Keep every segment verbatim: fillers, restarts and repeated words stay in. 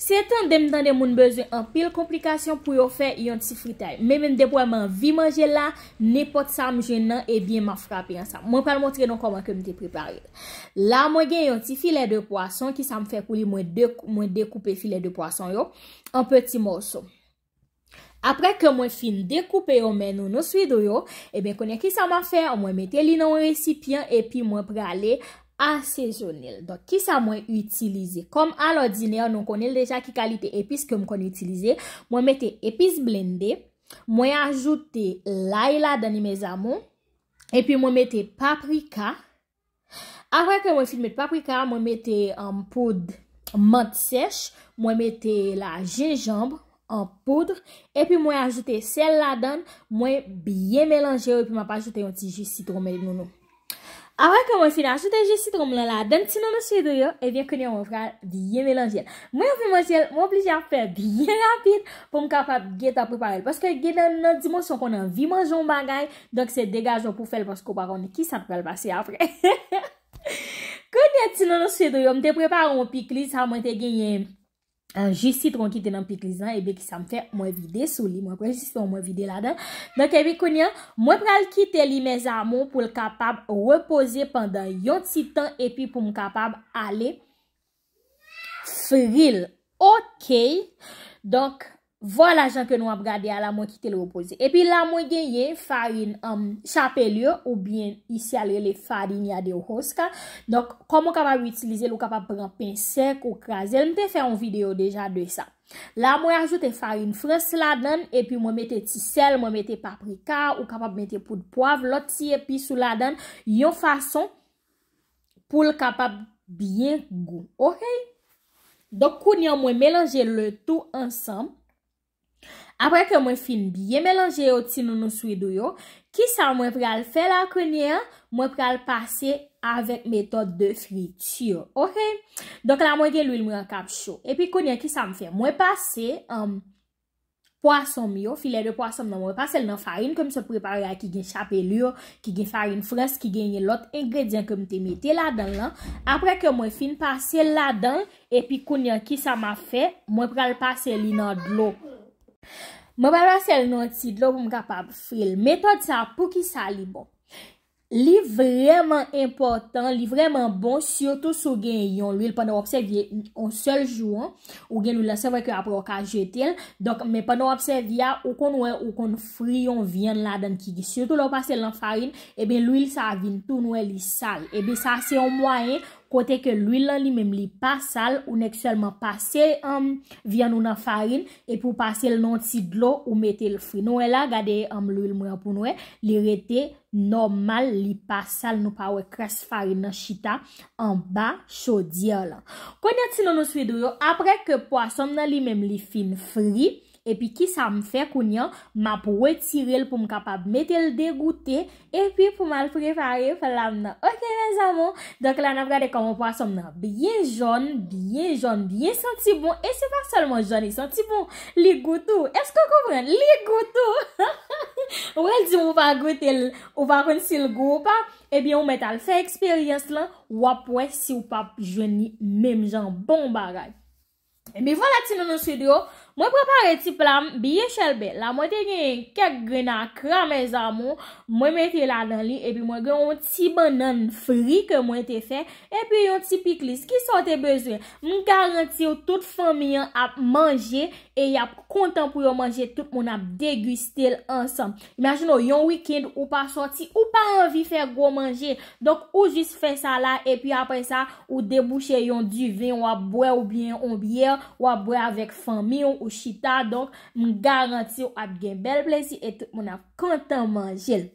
Se tande m tande moun bezwen anpil konplikasyon pou yo fè yon ti fritay. Men menm depi w wè m anvi manje l la, nenpòt sa m jwenn nan, ebyen, m ap frape ansanm. Mwen pral montre nou kòman ke m te prepare l. La, mwen gen yon ti filè de pwason, ki sa m fè pou li, mwen de-, mwen dekoupe filè de pwason yo an peti mòso. Apre ke mwen fin dekoupe yo men nou, nou swidou yo, ebyen, kounye a ki sa m ap fè? Mwen mete li nan yon resipyan epi mwen prale asezone l. Donk, ki sa mwen itilize? Kòm alòdinè, nou konnen l deja ki kalite epis ke m konn itilize. Mwen mete epis blende, mwen ajoute lay ladan li, mes amours, epi mwen mete paprika. Apre ke mwen fin met paprika, mwen mete, um, poud mant sèch, mwen mete la jenjanm an poud, epi mwen ajoute sèl ladan, mwen byen melanje yo, epi m ap ajoute yon ti ji sitwon, men nou nou. Apre ke mwen fin ajoute ji sitwon m lan ladan ti nounou swidou yo, ebyen, kounye a mwen pral byen melanje l. Mwen anvi manje l, mwen oblije ap fè byen rapid pou m kapab gentan prepare l. Paske gen nan, nan dimansyon konn anvi manje yon bagay, donk se degaje w pou fè l paske w pa konnen ki sa k pral pase apre. Kounye a ti nounou swidou yo, m te prepare yon pikliz, sa mwen te genyen, ah, ji sitwon ki te nan pikliz lan, ebyen ki sa m fè, mwen vide sou li, mwen pran ji sitwon, mwen vide ladan. Donk, epi kounye a, mwen pral kite li, mes amours, pou l kapab repoze pandan yon ti tan, epi pou m kapab ale fri l. Ok. Donk, vwala jan ke nou ap gade a la, mwen kite l repoze. Epi la, mwen genyen farin, um, chapelure, oubyen isi a l rele farinha de rosca. Donk, kòman w kapab itilize l, ou kapab pran pen sèk, ou kraze l. M te fè yon videyo deja de sa. La, mwen ajoute farin frans ladan l, epi mwen mete ti sèl, mwen mete paprika, ou kapab mete poud pwav, lòt ti epis ou ladan l, yon fason pou l kapab byen gou. Ok? Donk, kounye a, mwen melanje le tou ansanm. Apre ke mwen fin byen melanje yo, ti nounou swidou yo, ki sa mwen pral fè la kounye a? Mwen pral pase avèk metòd de fritir. Ok? Donk, la, mwen gen lwil mwen an k ap cho. Epi, kounye a, ki sa m fè? Mwen pase, um, pwason m yo, filè de pwason m nan, mwen pase l nan farin ke m sot prepare a, ki gen chapelure, ki gen farin frans, ki genyen lòt engredyan ke m te mete ladan l lan. Apre ke mwen fin pase l ladan l, epi kounye a, ki sa m ap fè? Mwen pral pase li nan dlo. Mwen pral pase l nan yon ti dlo pou m kapab fri l. Metòd sa a, poukisa li bon? Li vrèman enpòtan, li vrèman bon, sitou si w gen yon lwil pandan w ap sèvi yon sèl jou an, ou gen lwil lan, se vre ke apre w ka jete l. Donk, men pandan w ap sèvi a, ou konn wè, ou konn fri yon vyann ladan ki, sitou lè w pase l nan farin, ebyen, lwil sa a vin tou nwè, li sal. Ebyen, sa se yon mwayen kote ke lwil lan li menm li pa sal, ou nèk sèlman pase, um, vyann ou nan farin, epi w pase l nan yon ti dlo, ou mete l fri. Nou wè la, gade, um, lwil mwen an pou nou wè, li rete nòmal, li pa sal, nou pa wè kras farin nan chita anba chodyè lan. Kounye a ti nounou swidou yo, apre ke pwason m nan li menm li fin fri, epi ki sa m fè kounye a, m ap retire l pou m kapab mete l degoute, epi pou m al prepare pla m nan. Ok, mes amours, donk la n ap gade kòman pwason m nan byen jòn, byen jòn, byen santi bon, e se pa sèlman jòn, li santi bon, li gou tou. Èske w konprann? Li gou tou. Ou pral di m ou pa goute l, ou pa konn si l gou ou pa, ebyen ou mèt al fè eksperyans lan, w ap wè si w p ap jwenn li menm jan, bon bagay. Ebyen vwala ti nounou swidou yo, mwen prepare ti pla m byen chèlbè. La mwen te gen kèk grenn akra, mes amours, mwen mete ladan li, epi mwen gen yon ti bannann fri ke mwen te fè, epi yon ti pikliz. Kisa w te bezwen? M garanti w tout fanmi an ap manje e y ap kontan pou yo manje, tout moun ap degiste l ansanm. Imajine w, yon wikenn ou pa sòti, ou pa anvi fè gwo manje. Donk, ou jis fè sa la, epi apre sa, ou debouche yon diven, w ap bwè oubyen yon byè, w ap bwè avèk fanmi w, ou chita. Donk, m garanti w ap gen bèl plezi e tout moun ap kontan manje l.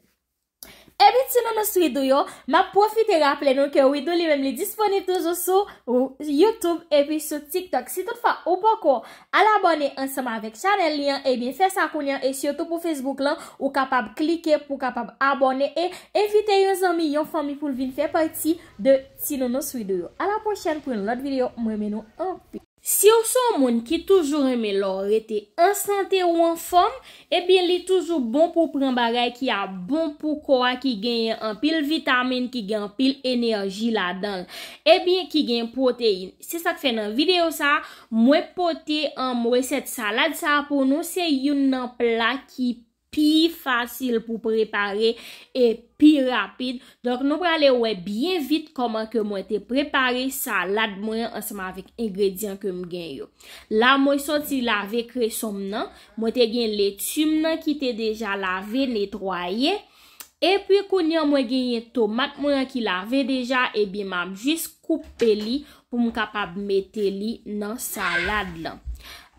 Epi ti nounou swidou yo, m ap pwofite raple nou ke Widoo li menm li disponib toujou sou YouTube epi sou TikTok. Si toutfwa ou poko al abòne ansanm avèk chanèl li an, ebyen fè sa kounye a, e sitou pou Facebook lan, ou kapab klike pou kapab abòne e envite yon zanmi, yon fanmi pou l vin fè pati de ti nounou swidou yo. A la pwochèn pou yon lòt videyo, m renmen nou anpil. Si w se yon moun ki toujou renmen lè w rete an sante ou anfòm, ebyen li toujou bon pou w pran bagay ki ap bon pou kò a, ki genyen anpil vitamin, ki gen anpil enèji ladan l, ebyen ki gen pwoteyin. Se sa k fè nan videyo sa a, mwen pote, um, resèt salad sa a pou nou. Se youn nan pla ki pi fasil pou prepare e pi rapid. Donk, nou prale wè byen vit kòman ke mwen te prepare salad mwen an ansanm avèk engredyan ke m gen yo. La, mwen soti lave kreson m nan. Mwen te gen leti m nan ki te deja lave, netwaye. Epi, kounye a, mwen genyen tomat mwen an ki lave deja, ebyen, m ap jis koupe li pou m kapab mete li nan salad lan.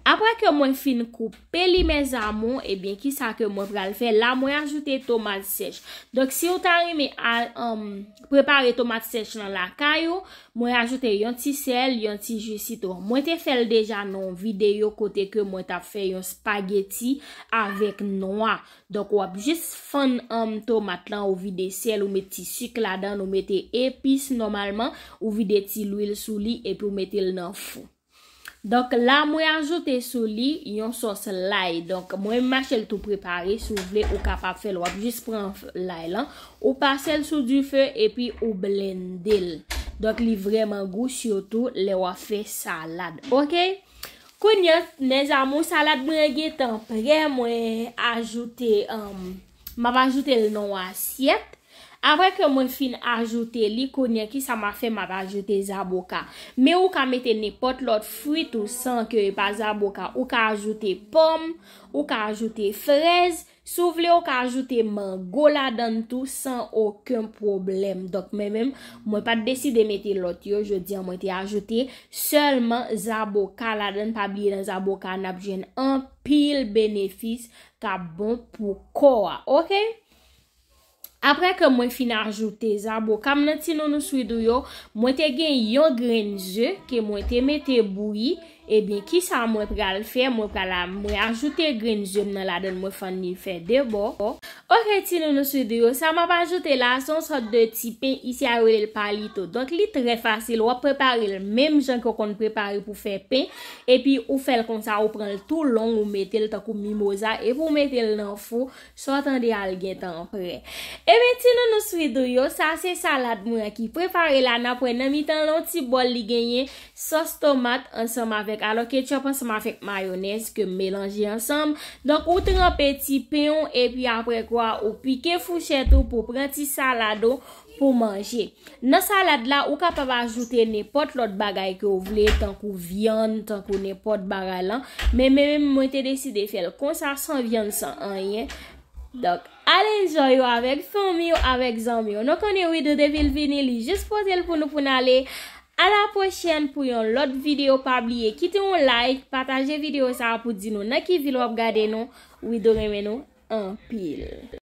Apre ke mwen fin koupe li, mes amours, ebyen, kisa ke mwen pral fè? La, mwen ajoute tomat sèch. Donk, si w ta renmen a, um, prepare tomat sèch lan lakay ou, mwen ajoute yon ti sèl, yon ti ji sitwon. Mwen te fè l deja nan yon videyo kote ke mwen t ap fè yon spageti avèk nwa. Donk, w ap jis fann, um, tomat lan, ou vide sèl, ou met ti sik ladan, ou mete epis nòmalman, ou vide ti lwil sou li, epi ou mete l nan fou. Donk, la, mwen ajoute sou li yon sòs lay. Donk, mwen mache l tou prepare. Si w vle, ou kapab fè l. W ap jis pran lay lan, ou pase l sou dife, epi ou blende l. Donk, li vrèman gou, sitou lè w ap fè salad. Oke? Kounye a, mes amours, salad mwen gentan prè, mwen ajoute, um, m ap ajoute l nan yon asyèt. Apre ke mwen fin ajoute li, kounye a, kisa m ap fè? M ap ajoute zaboka. Men ou ka mete nenpòt lòt fwi tou san ke e pa zaboka. Ou ka ajoute pòm, ou ka ajoute frèz. Si w vle, ou ka ajoute mango ladan l tou san okenn pwoblèm. Donk, mwen menm, mwen pa t deside mete lòt yo. Jodi a, mwen te ajoute sèlman zaboka ladan l. Pa bliye, nan zaboka, n ap jwenn anpil benefis k ap bon pou kò a. Oke? Apre ke mwen fin ajoute zaboka m nan, ti nounou swidou yo, mwen te gen yon grenn ze ke mwen te mete bouyi. Ebyen, kisa mwen pral fè? Mwen pral a-, mwen ajoute grenn ze m nan ladan l, mwen fann li fè de bò. Oke, ti nounou swidou yo, sa m ap ajoute la, se yon sòt de ti pen, isi a yo rele l palito. Donk, li trè fasil, w ap prepare l menm jan ke w konn prepare pou fè pen, epi ou fè l konsa, ou pran l tou long, ou mete l tankou mimoza, epi ou mete l nan fou, sa w tande a l gentan prè. Ebyen, ti nounou swidou yo, sa se salad mwen an ki prepare la, n ap wè nan mitan l, yon ti bòl li genyen sòs tomat ansanm avèk, alò ketchup ansanm avèk mayonèz ke m melanje ansanm. Donk, ou tranpe ti pen w, epi apre kwa, ou pike fouchèt ou pou pran ti salad ou pou manje. Nan salad la, ou kapab ajoute nenpòt lòt bagay ke w vle, tankou vyann, tankou nenpòt bagay lan. Men, men, men mwen te deside fè l konsa, san vyann, san anyen. Donk, al enjoy yo avèk fanmi w, avèk zanmi w. Nou konnen Widoo depi l vini, li jis poze l pou nou, pou n ale. A la pwochèn pou yon lòt videyo. Pa bliye, kite yon like, pataje videyo sa a pou di nou nan ki vil w ap gade nou. Widoo renmen nou anpil.